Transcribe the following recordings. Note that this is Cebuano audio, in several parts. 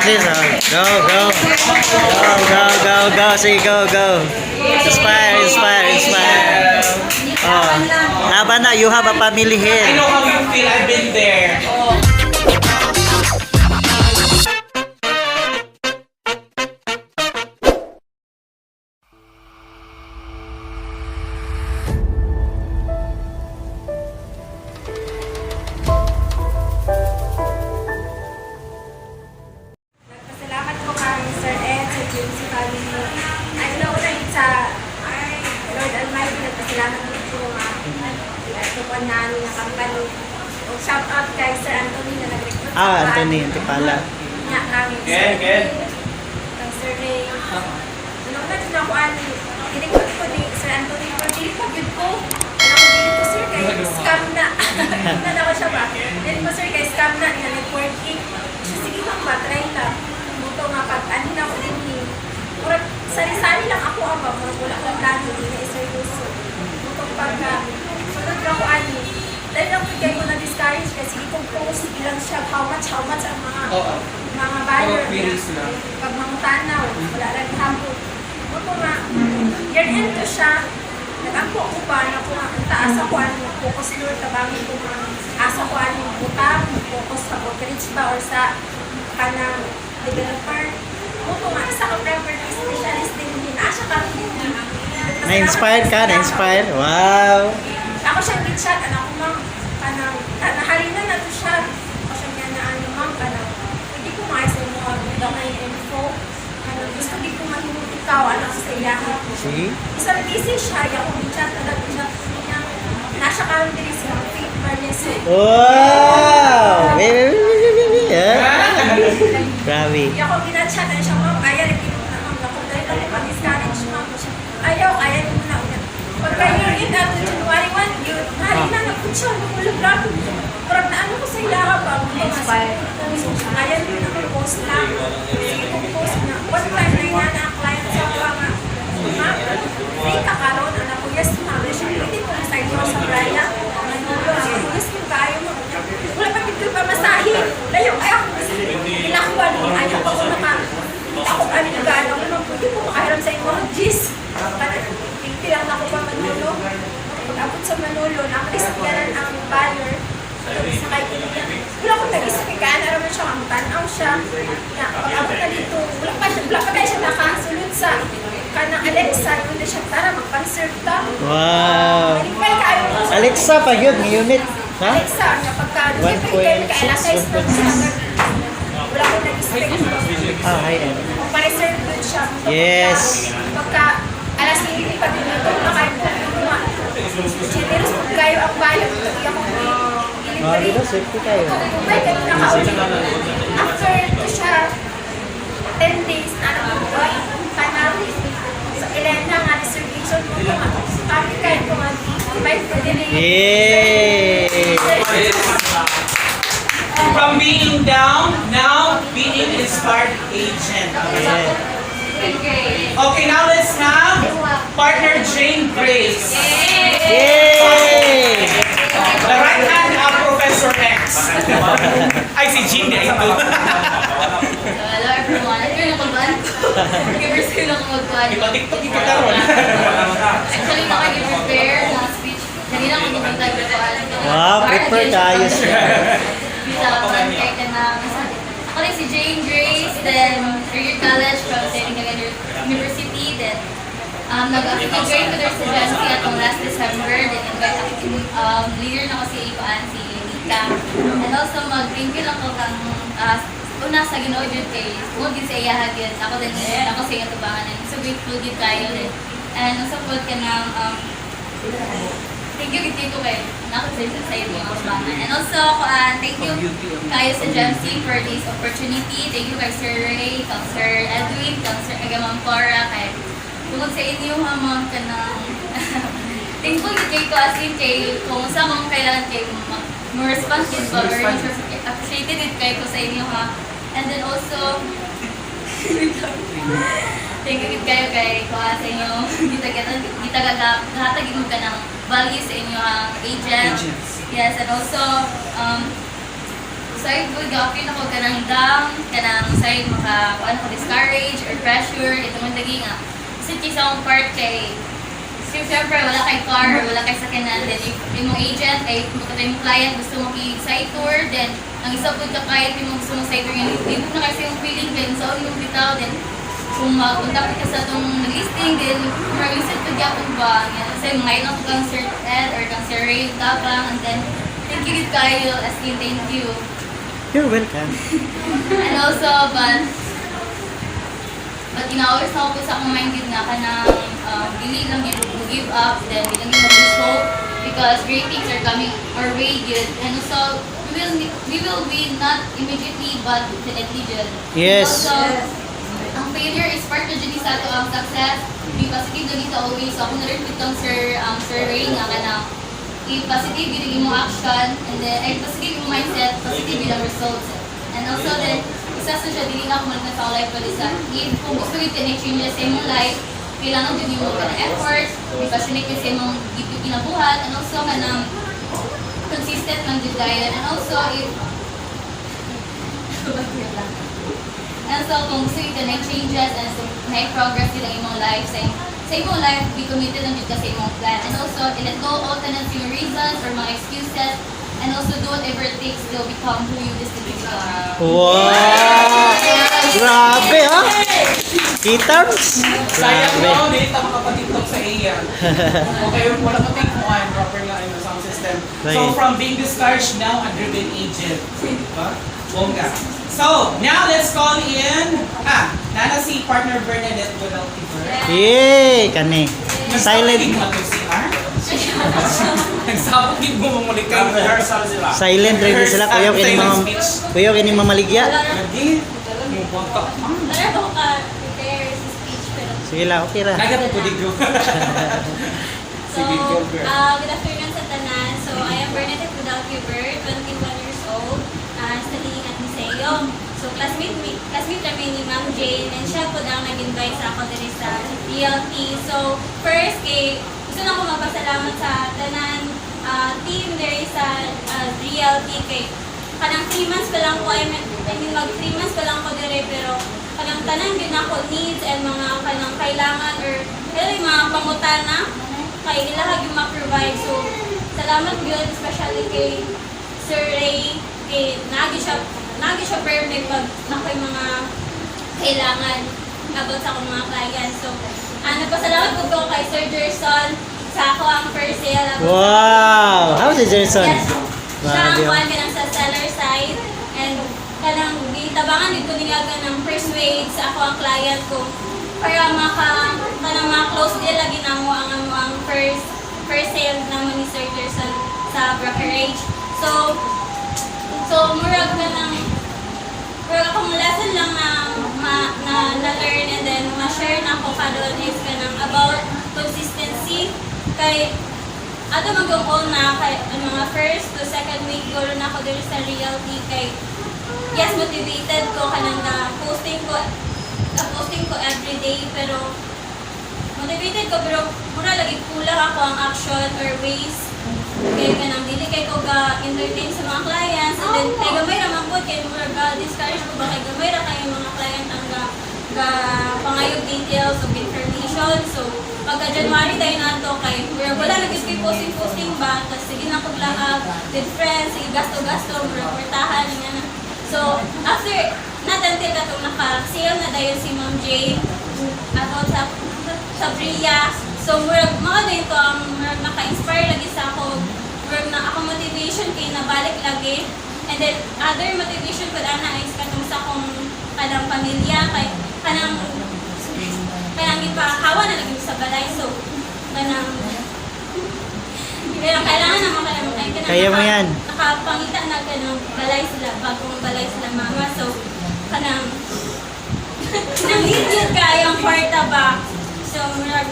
At least, oh, go, go. Go, go, go, go. Sige, go, go. Inspire, inspire, inspire. Oh, laban na, you have a family I here. Know how you feel. I've been there. Nagpasalamat ko kay Sir Ed, sa JC family. Ay, una sa Lord Almighty, nagpasalamat din ko nga tukuan namin nga company. O shout out kay Sir Anthony na nag-recruit sa Ah, Anthony, Antipala. Nga kang Ken, Ken. Kang Sir Ray. Una una din ako ani, i-recruit ko ni Sir Anthony, pero dili pa gyud ko. Ano ko, dili ko, sir, kay scam na. Na ako siya ba? Dili ko, sir, kay scam na nga networking. Siya, sige ma'am ba, try lang. Muto nga pag ano na ako din ni murag sari-sari lang ako ang ba, murag wala akong plano, di na seryoso. Muto pagka sunod na ako ani, dahil lang po kayo ko na-discourage kasi sige kong post bilang siya how much ang mga Oo. mga buyer. Mga queries na. Pag mga tanaw, wala lang hapon. Muto nga, year end to siya, nag-ampo ko pa, na ko nga, ang taas ako ano, focus Lord, tabangin ko nga, asa ko ano, utang, focus sa brokerage ba or sa kanang developer. Muto nga, isa ka property specialist din, din, asa ka rin din. Na-inspired ka? Na-inspired? Wow! Ako siyang gitchat, ano ako ma'am, kanang, nahalina na to siya. Ako siyang nga na ano ma'am, kanang, hindi ko maayos sa mga gamay info. Kanang, gusto di ko mahimong ikaw, ano ako sa iya. See? Isang busy siya, ya akong gitchat, alam siya, niya, nasa karon diri si Ma'am Faith Marnes. Wow! Wait, wait, wait, wait, wait, wait. Ah. Grabe. Iya ko ginachat, ano siya, ma'am, kaya rin mo na ma'am, naku, dahil ako pa-discourage ma'am. Siya, ayaw, kaya mo na. Pagka year end after January 1, yun, hari na, nagput siya, nakulog grabe. Parang naano ko sa iya ba, Na-inspire. Kaya mo na post lang. Sige kong post na. One time na yun na ang client sa ako nga, ma'am, free ka karon, anak ko, yes ma'am. Siya, pwede ko sa iyo sa Braya. Manolo, siya, yes yung kayo mo. Wala pa gid ko pamasahe. Layo, ay ako, ilakwan, ayaw pa ko naka, ako ano yung gano'n, ako ma'am, pwede ko makahiram sa inyo, mga Gis. Tigti lang ako pa Manolo. Pag-abot sa Manolo, nakarisakyanan ang buyer. Sa kay niya. Wala akong nag-isip, kaya na raman siya, ang tanaw siya. Na, pag-abot na dito, wala pa siya, wala pa tayo siya nakasulod sa kanang Alexa, yun na siya, tara, mag-conserve ta. Wow! Malipay kayo ko. Alexa pa yun, unit. Ha? Alexa, nga pagka, siyempre, kaya 1.6, kaya na 1.6. wala akong nag-expect. Ah, high end. Pa-reserve dun siya. Yes. Pagka alas 9 pa din ito, nakain ko mga generous po kayo ang bayo. Hindi ako Ah, delivery. di ba? Safety kayo. May ganun nakauli. After to siya, 10 days na ano ko, kanang sa Elena nga reservation mo ko nga. Kami kayo ko nga, may pwede Yay! From being down, now being inspired agent. Yeah. Okay, now let's have partner Jane Grace. Yay! The right hand of Professor X. Ay, si Jean di ito. Hello everyone. Ano yung nakulban? Givers ko lang magkuhan. Ipa-TikTok ito karon. Actually, naka-prepare na speech. Kanina ko pumunta ko alam. Wow, prepare tayo siya. Bitawan kay ka na. Ako rin si Jane Grace, then third year college from Technical University, then nag-join ko there sa Jancy atong last December, then invite ako leader na ko si Ipaan, si Nika. And also, mag-thank you lang ko kang una sa Ginoo jud kay tungod gid sa iya gyud ako din ako sa iyang tubangan and so grateful gid kayo din and also pod ka ng thank you gid ko kay nako sa iyong mga tubangan and also kuan thank you kayo sa GMC for this opportunity. Thank you kay Sir Ray, kay Sir Edwin, kay Sir Agamampora, kay tungod sa inyo ha mga kanang thankful gid kay ko as in kay kung sa akong kailangan kay mo response gid ba, very much appreciated it kay ko sa inyo ha. And then also thank you gid kayo kay kuha sa inyo gitagagatag mo ka ng value sa inyo ang agent. Agents. Yes, and also Side po, gapin ako kanang down, kanang side maka, kuan ako discourage or pressure, ito man lagi nga. Kasi sa akong part kay, siyempre wala kay car or wala kay sakyanan, then yung imong agent, kay kung yung client gusto mo ki-site tour, then ang isa po ka client yung gusto mo site tour, yung libog na kasi yung feeling, then sa imong bitaw, then kung mag-contact ka sa atong listing, then mag-listed pa gyapon ba, yan. Kasi mga ilang ko kang Sir Ed or kang Sir Ray, tabang, and then thank you gid kayo, as in thank you. You're welcome. And also, but ina-always na ako sa akong mind gid nga kanang dili lang gyud mo give up, then dili lang gyud mo lose hope because great things are coming our way gyud. And also, we will win, not immediately but definitely gyud. Also, ang failure is part na jud ni sa ato ang success. Be positive lagi ta always. So ako na rin kang Sir Ray nga kanang i-positive gyud ang imong action and then ay positive yung mindset, positive gyud ang results. And also then isa sa siya dili na ako malimtan sa akong life pala sa if kung gusto gyud ka changes sa imong life, kailangan jud nimo ka ng effort, be passionate ka sa imong kinabuhat and also kanang consistent lang jud dayon. And also if and so, kung gusto ka na changes and so, na progress yun ang imong life, sa imong life, be committed lang jud ka sa imong plan. And also, let go all tendency reasons or mga excuses, and also do whatever it takes to become who you destined to become. Wow! Grabe, ha? Kitams? Sayang Grabe. no, hindi ta makapag-TikTok sa iya. Okay, wala ko take one, proper nga ano, sound system. So from being discouraged, now a driven agent. Diba? Bongga. So, now let's call in, nana si partner Bernadette Godaltiver. Yay! Kani. Silent. CR? Nagsabot din mo mamuli kayo. Rehearsal sila. Silent ready sila. Kuyaw kini Silent mga speech. kuyaw kini mamaligya. Lagi. Mo bontok. Wala ko ka prepare sa speech pero Sige lang, okay ra. Kaya po di go. So, Sige, go girl. Good afternoon sa tanan. So, I am Bernadette Budal Gilbert, 21 years old, studying at Museo. So, classmate kami ni Ma'am Jane and siya po ang nag-invite sa ako diri sa DLT. So, first, kay, gusto na ko magpasalamat sa tanan team diri sa DLT kay kanang 3 months pa lang ko, I mean mag 3 months pa lang ko dire pero kanang tanan gyud nako needs and mga kanang kailangan or pero yung mga pangutana kay ilaha gyud ma-provide. So salamat gyud especially kay Sir Ray kay naagi siya perfect pag nakoy mga kailangan about sa akong mga clients. So ano, pasalamat pud ko kay Sir Gerson sa ako ang first sale about Wow! How si Gerson? Yes. Siya ang Grabe, oh. kuan kanang sa seller side and kanang gitabangan dito niya kanang persuade sa ako ang client ko para maka kanang ma-close deal lagi namo ang amo ang first first sale namo ni Sir Gerson sa brokerage. So murag kanang pero akong lesson lang na ma, na, na-learn and then ma-share na ako karon is kanang about consistency kay ato mag na kay ang mga first to second week guro na ako diri sa realty kay yes, motivated ko kanang na posting ko every day pero motivated ko pero mura lagi kulang ako ang action or ways kay kanang dili kay ko ga entertain sa mga clients and then kay gamay ra man pud kay mura ga discourage ko ba kay gamay ra kay mga client ang ga pangayog details of information. So pagka January tayo nato kay mura wala na gyud kay posting posting ba, tas sige na kog laag with friends, sige gasto gasto, mura kwartahan nga na. So after not until katong naka sale na dayon si Ma'am Jane about sa Bria. So murag mga din to ang murag naka-inspire lagi sa ako. Murag na ako motivation kay nabalik lagi. And then other motivation ko ana is katong sa akong kanang pamilya kay kanang kanang ipahawa na lagi sa balay. So kanang pero kailangan naman kanang kay kanang Kaya mo yan. Nakapangita na kanang balay sila, bagong balay sila mama. So kanang nang need yun kayo ang kwarta ba. So, murag,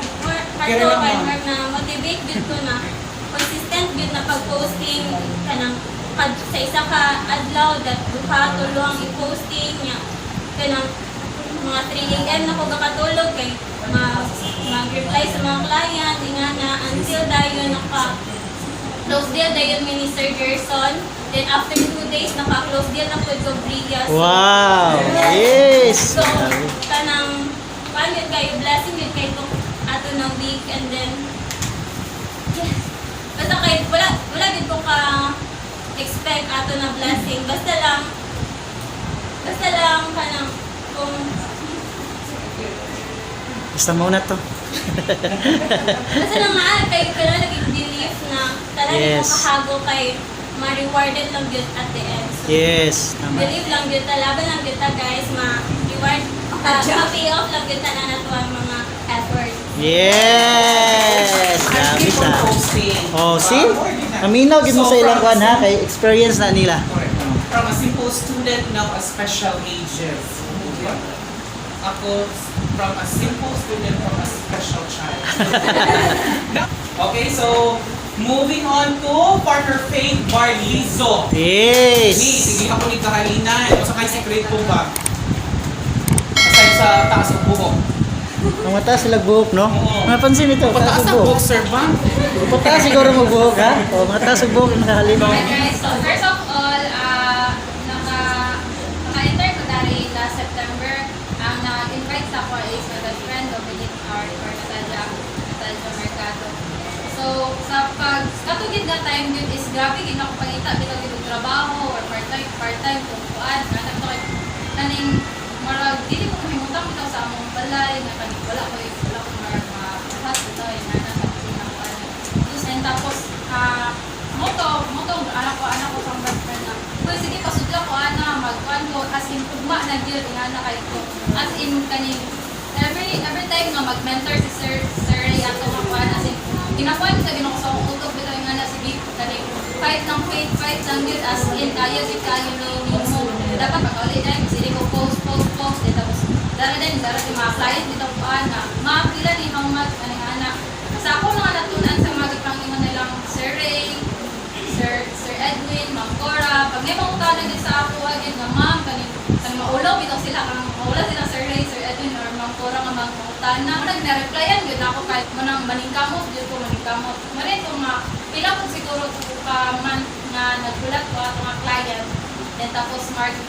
Kaya kato, lang, kay ma'am. murag na motivate gyud ko na consistent gyud na pag-posting kanang sa isa ka adlaw that duha tulo ang i-posting niya kanang mga 3 a.m. na ko gakatulog kay mag-reply sa mga client ingana until dayon naka close deal dayon mi ni Sir Gerson. Then after 2 days, naka-close deal na po ko Bria. So, Wow! Yes! So, kanang, kuan yun kayo, blessing yun kayo itong ato ng week and then, yes. Basta kay, wala gid ko ka expect ato na blessing. Basta lang kanang, kung, Basta muna to. Basta lang nga, kay kaya lagi belief na talaga mo kahago kay ma-rewarded lang yun at the end. So, Yes, tama. Believe lang yun ta, laban lang yun ta guys, ma-reward, ma-pay off lang yun ta na nato ang mga efforts. Yes! And Grabe keep on sa. posting. Oh, see? More than that. Naminaw gid mo So, sa ilang from kuan ha kay experience na nila. Correct. From a simple student, now a special agent. Diba? Ako, from a simple student, from a special child. Okay, so, moving on to partner Faith Barlizo. Yes. Ni, sige ako ni kahalinan. O sa kay secret po ba? Aside sa taas ng buhok. Ang mataas sila buhok, no? Oo. Napansin ito, Pataas taas ang ang buhok, buhok. sir ba? Pataas siguro mo buhok, ha? O, mataas ang buhok yung nakahalin. Hi guys, so first of all, naka-enter ko dari last September. Ang nag-invite sa ako is my best friend, Dominic R. or Natalia Mercado. So, sa pag, katugid na time yun is grabe, gid ako pangita, bitaw gid og trabaho or part-time, kung kuan, anak to kay kaning marag dili ko mahimutang bitaw sa among balay nga kaning wala ko marag mahat bitaw yung anak sa kuan. And tapos, moto, anak ko sa best friend na, "Uy, sige, pasudla ko, ana, magkuan ko," as in, ugma na gyud, ingana kay ko. As in, kaning, every time nga mag-mentor si Sir Ray ato nga kuan, as in, ginakuan ko sa ginoo sa akong utok, bitaw ingana, sige, kaning, fight ng faith, fight lang yun, as in, kaya gyud kayo ni mo. Dapat pag-uli na yun, sige ko post, post, post, then tapos, dara din, dara din mga client, bitaw kuan na, mapila ni how much, kaning ana. Sa ako nga natunan sa mga gipangingon nilang Sir Ray, Sir Edwin, Ma'am Cora, pag may mangutana din sa ako agad nga ma'am kaning kaning maulaw bitaw sila kang maulaw sila Sir Ray, Sir Edwin or Ma'am Cora nga mangutana. Mo nag na-replyan gyud ako kahit mo nang maningkamot gyud ko maningkamot. Mare ko nga pila ko siguro ko ka month nga nagbulat ko ato nga client. Then tapos Mark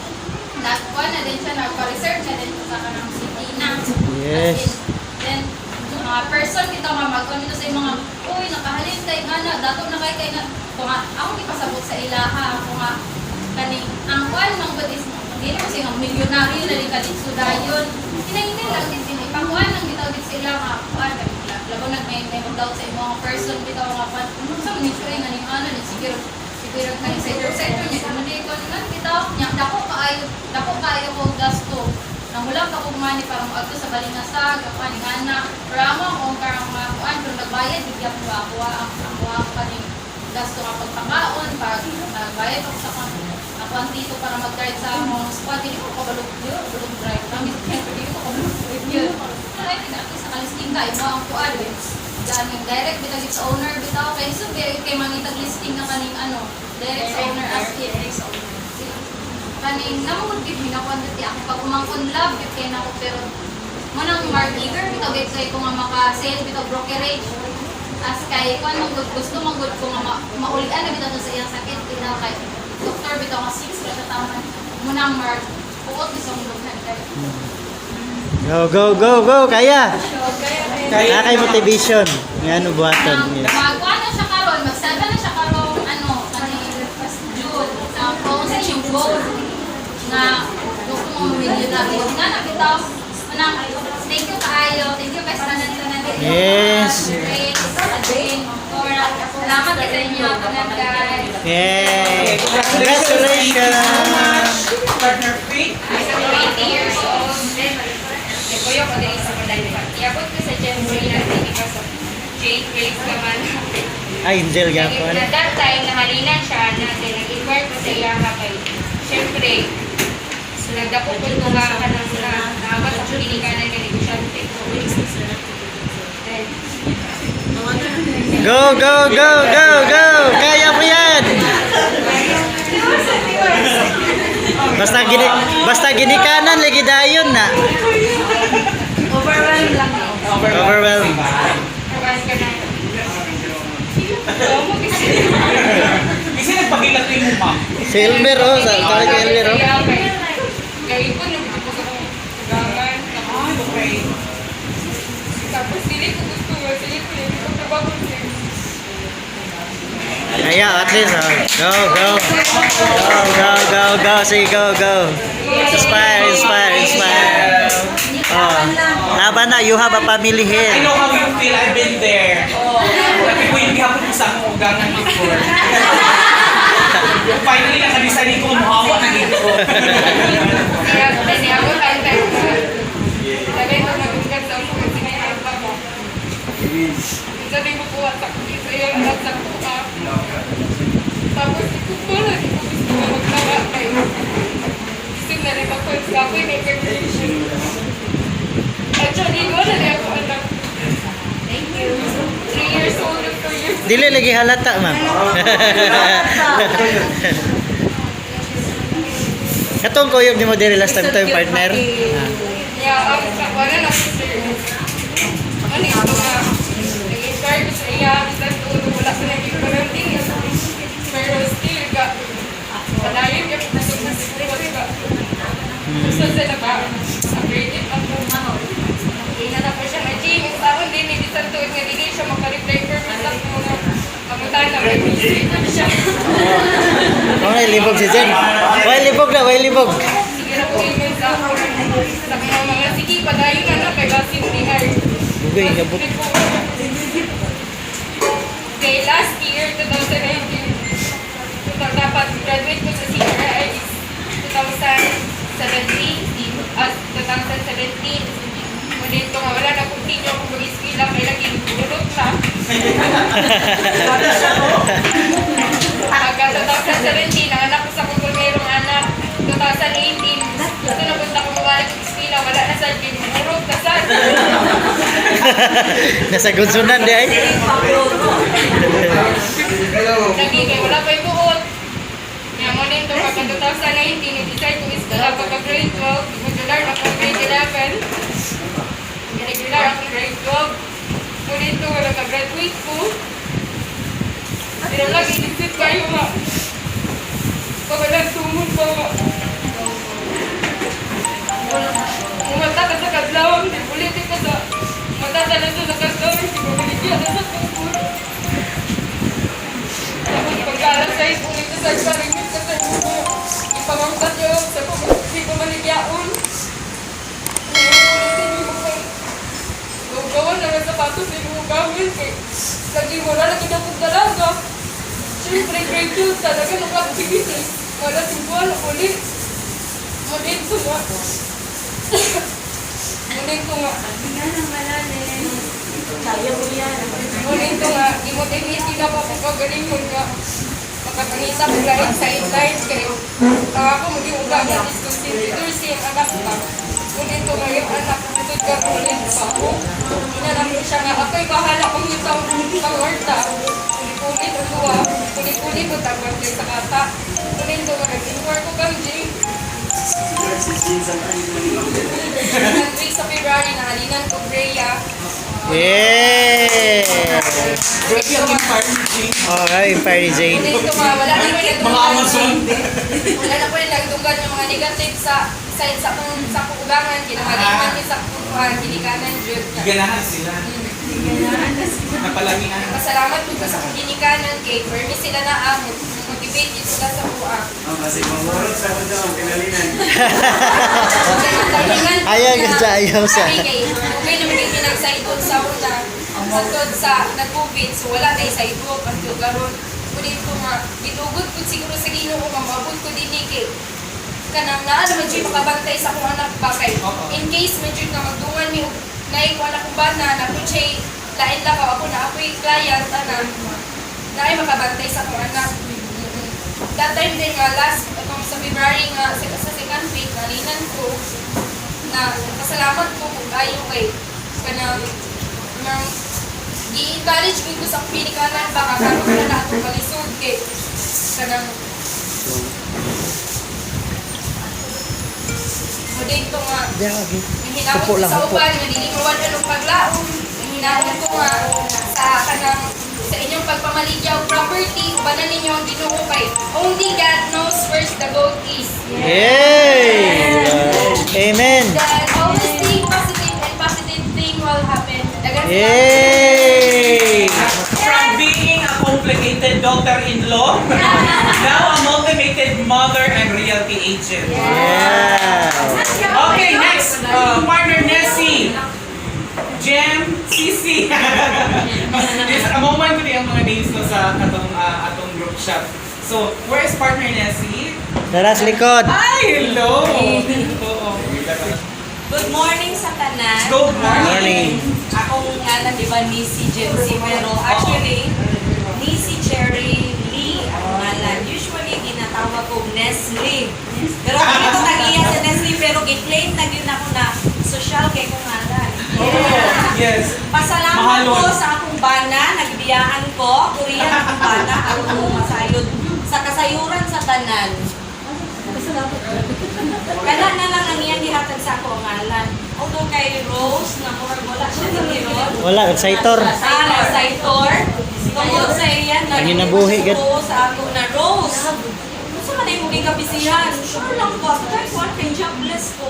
nagkuha na din siya, nagpa-reserve na din sa kanang city na. Yes. As in, then, mga person kita nga mag dito sa mga, "Uy, nakahalin kay nga na, dato na kay kay na." Kung nga, ako gipasabot sa ilaha, ako nga, kaning, ang kuan mang gud is, dili ko siya nga milyonaryo na rin ka dito dayon. Hinahingin lang din sila. Ipakuan lang bitaw gid sila nga kuan kay labo nag may mag-doubt sa imong person bitaw nga kuan. Ano sa man siya nga ning ano ni siguro siguro kaning sector niya kung di ko ngan bitaw nya dako kaayo ko gasto. Nanghulam ka kog money para moadto sa Balingasag, ako aning ana. Pero amo ang akong karang mga kuan, pero nagbayad bigyan ko ako ang kaning gasto nga pagpakaon, pag nagbayad ako sa kuan ako ang tito para mag-drive sa among squad, dili ko kabalo, dili ko kabalo drive. Kami siyempre dili ko kabalo drive yun. Ay, at least nakalisting ka, imo ang kuan. Gaan yung direct bitaw gid sa owner bitaw kay so kay kay mangitag listing na kaning ano, direct sa owner as in. Kaning namugod gid mi nakuan dati ako pag umangkon love gid kay nako pero mo nang mark eager bitaw gid kay ko nga maka-sale bitaw brokerage as kay kuan man gud gusto man gud ko nga maulian na bitaw to sa iyang sakit bitaw kay doktor bitaw nga 6 ra ka taon mo nang mark puot bisong dughan kay. Go, go, go, go! Kaya! Kaya Kaya kay motivation. Nga ano buhaton. Yes. Magkuan na siya karon, mag-7 na siya karong ano, kaning June. Sa kung sa yung goal na gusto mo milyonaryo. Nga na bitaw, manang thank you kaayo, thank you kay tanan-tanan. Yes. Grace, Adwin, Cora. Salamat kay sa inyo tanan guys. Yay! Congratulations! Congratulations! Partner Faith. I'm 20 years old. Nagkuyo ko din sa Malaysia. Iabot ko sa Gen Z because of Jane Grace naman. Ay, Angel gapon. Na that time, nahalinan siya na then nag-inquire ko sa iya nga kay syempre, so nagdako ko ito nga kanang na naawas ako ginikanan nga negosyante ko. Then, Go, go, go, go, go! Kaya mo yan! Basta ginikanan lagi dayon na. Overwhelmed lang ako. Overwhelmed. Overwhelmed ka na. Kasi nagpakita ko yung ma'am. Si Elmer, oh. Sa kay Elmer, oh. Kaya ko nung ko sa akong ugangan. Ah, okay. Tapos dili ko gusto nga, sige ko dili ko trabaho sir. Kaya, at least, oh. Go, go. Go, go, go, go. Sige, go, go. Inspire, inspire, inspire. Oh. Laban na, you have a family I here. know how you feel. I've been there. Tapi ko yung gihapon ko sa akong ugangan before. Finally, nakadecide ko muhawa na dito. Kaya niya ako tayo tayo. Lagay ko magunggan sa akong sinayang pa mo. Minsan din ko kuha sa sa iyang anak sa kuha. Tapos iko na, di ko gusto nga magtawa kayo. Gusto na rin ako sa ako may preparation. Actually, wala na ako anak. Thank you. 3 years old or 4 years old. Dili lagi halata, ma'am. Katong kuyog ni mo diri last time to yung partner. Ah. Yeah, wala na ako sir. Ano ito nga, nag-inquire ko sa iya, bisan tulo, wala ko nag-quarantine. Pero still, ka, palayo niya kung nasa sa sikot ka. Gusto sila ba, upgraded ako. Ina na po siya nga, Jane, sa akong din, bisan tuod nga, dili siya makareply for sa ako nga. Kamutan na, may busy ko siya. Oh, nay libog si Jen. Way libog na, way libog. Sige na po yun sa ako. Sa mga sige, padayon na na, kay basin ni Har. Bugay, gabot. Okay, last year, 2019, ito, dapat graduate ko sa senior high is 2017, 2017. Ngunit ito nga, wala na continue ako mag-eskwela, kaya lagi gurot na. Hanggang 2017, ang anak ko sa kong merong anak. 2018, gusto na punta ko mawala sa eskwela, wala na sa gym, gurot na sa. Nasa gunsunan di ay. Lagi kay wala pa'y buot. Nga mo din to pagka 2019, nag-decide ko eskwela pagka grade 12, regular ako grade 11. Regular ako grade 12. Ngunit to wala ka graduate ko. Pero lagi isip kayo nga. Pag wala sumon pa nga. Umata ka sa kadlawang, di ulitin ka sa mata sa naso sa kadlawang, di ko na sa tungkol. Tapos pagkalas ay ulit sa karingit ka sa buko. Ipamangkat niyo sa di ko maligyaon. Ulitin mo kay Gawin na nga sapatos ni mo gawin kay lagi wala na kita kong dalaga. Siyempre grade 2 talaga nakapigit eh. Wala simbuan ulit. Ulit ko nga. Ulit ko nga. Kaya mo yan. Ngunit ko nga, gimotivate nila ako kung kagalingon nga. Makapangita ko lain sa inline kayo. Ang ako maging ugangan is kung si ang anak ka. Ngunit ko nga yung anak, tutod ka ulit pa ako. Inalam ko siya nga, ako'y bahala kung itang pangorta. Ulit-ulit ang luwa, ulit-ulit ko tagwan kay sa kata. Ngunit ko nga, nag-inquire ko kang Jane. Nag-week sa February, nahalinan ko Brea. Yeah. Grabe ang inspire ni Jane. Oh, ay, Fairy Jane. Ngunit ko nga, wala na po yung Mga Amazon. Wala na po yung nagdunggan yung mga negative sa akong ugangan, kinahaliman ni sa akong kuhan, ginikanan jud. Ganahan sila. Napalamian. Pasalamat po ko sa akong ginikanan kay permi sila na ang motivate yun sila sa kuha. Ayaw ka sa ayaw sa. Sabi kay, okay naman yung kinagsaidon sa una. Santod sa nag-COVID, so wala na sidewalk ang karon. Kunin ko nga, gitugot ko siguro sa Ginoo nga maabot ko dinhi kay kanang naa naman jud makabantay sa akong anak ba kay in case man jud nga magdungan mi og naay ko anak kong bana na kun siya'y lain lakaw ako na ako'y client ana naay makabantay sa akong anak. That time din nga last atong sa February nga sa second week nalinan ko na pasalamat ko kung ayo kay kanang nang gi-encourage ko ko sa pinikanan baka karon na na atong kalisod kay kanang mo dito nga Hinaon Hupo ko lang, sa hupo. uban, nga dili mo wala paglaom. Hinaon ko nga sa kanang sa inyong pagpamaligya og property. Ubanan ninyo ang Ginoo kay only God knows where's the gold is. Yay! Amen. Then always think positive and positive thing will happen. Daghang salamat. Yay! From being a complicated daughter-in-law, now a motivated mother and realty agent. Yeah. Okay, next, partner Nessie. Jem, Cici. This a moment ko ang mga names no sa atong group chat. So, where is partner Nessie? Tara sa likod. Ay, hello! Oo. Good morning sa tanan. Good morning. Morning. Akong ngalan, di ba, Nisi Gypsy, pero actually, Nisi Cherry Lee ang ngalan. Usually, ginatawag ko Nestle. Pero ako ito tag-iya sa Nestle, pero gi-claim na gyud ako na social kay kong ngalan. Oo, yes. Pasalamat Mahalon. ko sa akong bana, nagbiyaan ko, Korean akong bana, aron ko masayod sa kasayuran sa tanan. Kana na lang ang iyang gihatag sa ako ang ngalan. Although kay Rose, na murag wala siya diri ron. Wala, excitor. Ah, nag-citor. Tungod sa iyan, Ang ginabuhi, gud. nagtuo sa ako na Rose. Unsa man imong gikabisihan? Sure lang ko. Kay kuan kay jobless ko.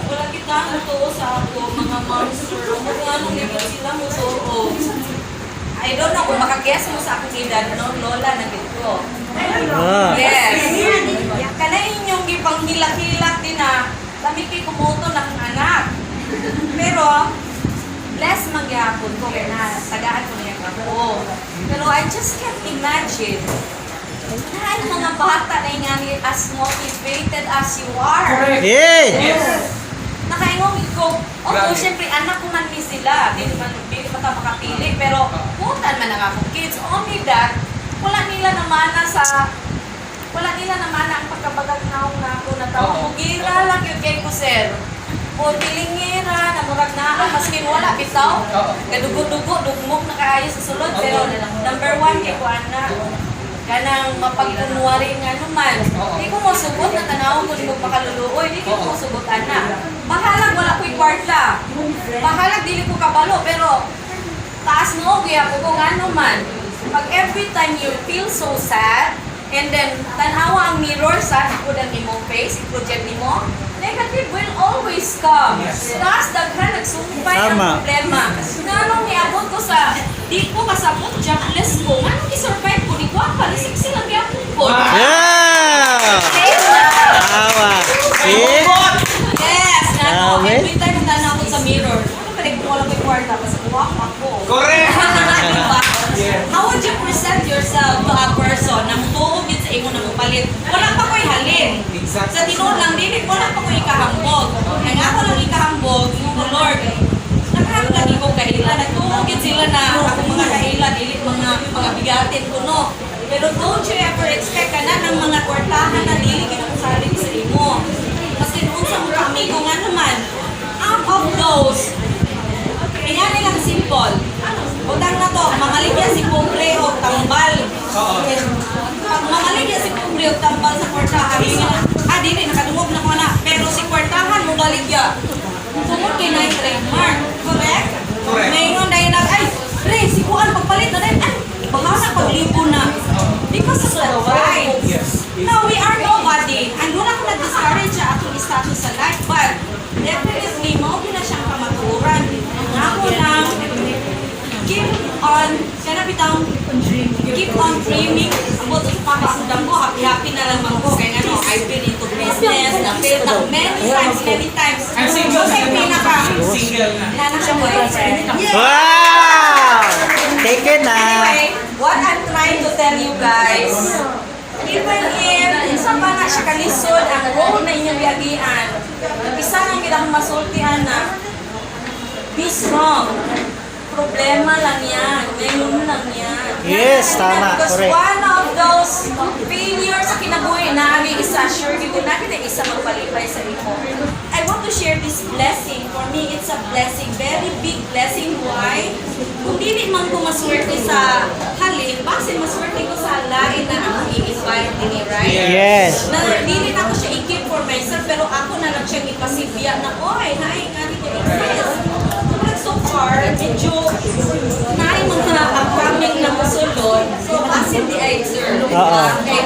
Wala kita ang tuo sa ako mga monster. Kung anong gid sila mo tuo. I don't know kung makaguess mo sa akong edad, no? Lola na gid ko. Ah. Yes. Kana inyong gipanghilak-hilak din na kami kay kumoto ng anak. Pero bless man gyapon ko kay na tagaan ko niya ako. Pero I just can't imagine na ang mga bata na ingani as motivated as you are. Correct. Yay! Yes. Nakaingon ko, although Grabe. syempre anak ko man ni sila, dili man dili pa ta makapili, pero putan man ang akong kids. Only that, wala nila namana ang pagkabagag naong nako na tao. Oo. Gira lang yun kay ko, sir. O tilingira, na murag naa, maskin wala, bitaw. Oo. Kadugo-dugo, dugmok na kaayo sa sulod. Pero number one kay ko, ana, kanang mapagkunwari nga naman. Oo. Di ko mosugot na tanawon ko di ko makaluluoy, di ko Oo. mosugot ana. Bahalag wala ko'y kwarta. Bahalag dili ko kabalo pero taas noo gyud ko kung ano man. Pag every time you feel so sad and then tan-awa ang mirror sa ikod ang imong face, i-project nimo, negative will always come. Yes. Taas daghan nagsumpay ang Tama. problema. Nganong niabot ko sa di ko kasabot jobless ko. Nganong gi-survive ko ni ko pa ni sexy lang gyapon ko. Yeah! Tawa. See? Yes, nano, Grabe. every time na ako sa mirror, ano pa rin kung wala ko'y kwarta, basta kuha ako. Correct. Diba? Yes. How would you present yourself to a person na mutuog yun sa imo na mupalit? Wala pa ko'y halin. Exactly. Sa tinuod lang, dili, wala pa ko'y ikahambog. Kaya ako lang ikahambog, yung ko, Lord, nakahanap lagi ko kaila. Nagtuog yun sila na akong mga kaila, dili mga bigatin ko, no? Pero don't you ever expect ka na ng mga kwartahan na dili kinakusalig sa imo. Kasi noon sa mga amigo nga naman, out of those, kaya nilang simple. Utang na to, mamaligya si pobre o tambal. Oo. Pag mamaligya si pobre o tambal sa kwartahan, ah, dili, nakadungog na ko na. Pero si kwartahan mo baligya. Tungod kay na trademark. Correct? Correct. Ngayon dahil nag, ay, pre, si Kuan, pagpalit na din, ay, bahala paglipo na. Because of the pride. Yes. No, we are nobody. And wala ko nag-discourage siya atong status sa life, but definitely, mao gyud na siyang kamatuoran. Ang ako lang, keep on, kana bitang, keep on dreaming. Ambot sa pakasundang ko, happy-happy na lang man ko. Kaya nga no, I've been into business, na-failed na many times, many times. I'm single So, na. pinaka, Single na. Nana siya boyfriend. Wow! Take it na. Anyway, what I'm trying to tell you guys, even if isa pa na siya kalisod ang role na inyong giagian, isa lang gid akong masultian na be strong. Problema lang yan. Ngayon lang yan. Yes, tama. Because Correct. one of those failures sa kinabuhi na ang isa, sure gid ko na kita isa magpalipay sa imo. I want to share this blessing. For me, it's a blessing. Very big blessing. Why? Kung dili man ko maswerte sa halin, basin maswerte ko sa lain na akong i-invite dinhi, right? Yes. Na dili na ako siya i-keep for myself, pero ako na lang siyang ipasibya na, oy, naay nga dito exist. But so far, medyo naay mga upcoming na musulod. So, basin di ay, sir. di ba? Kay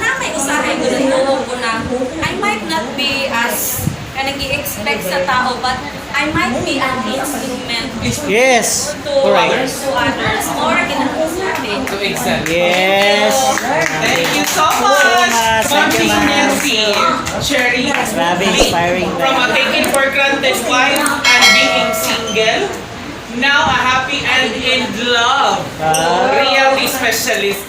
na may usahay ko na ko na I might not be as kanang gi-expect sa tao, but I might be an instrument to Correct. to others or kinahanglan. To excel. Yes. Thank you so much, much. Ma'am Thank you, ma'am. Nancy. Cherry. Grabe, inspiring. From a taken for granted wife and being single, now a happy and in love. Ah. Realty specialist.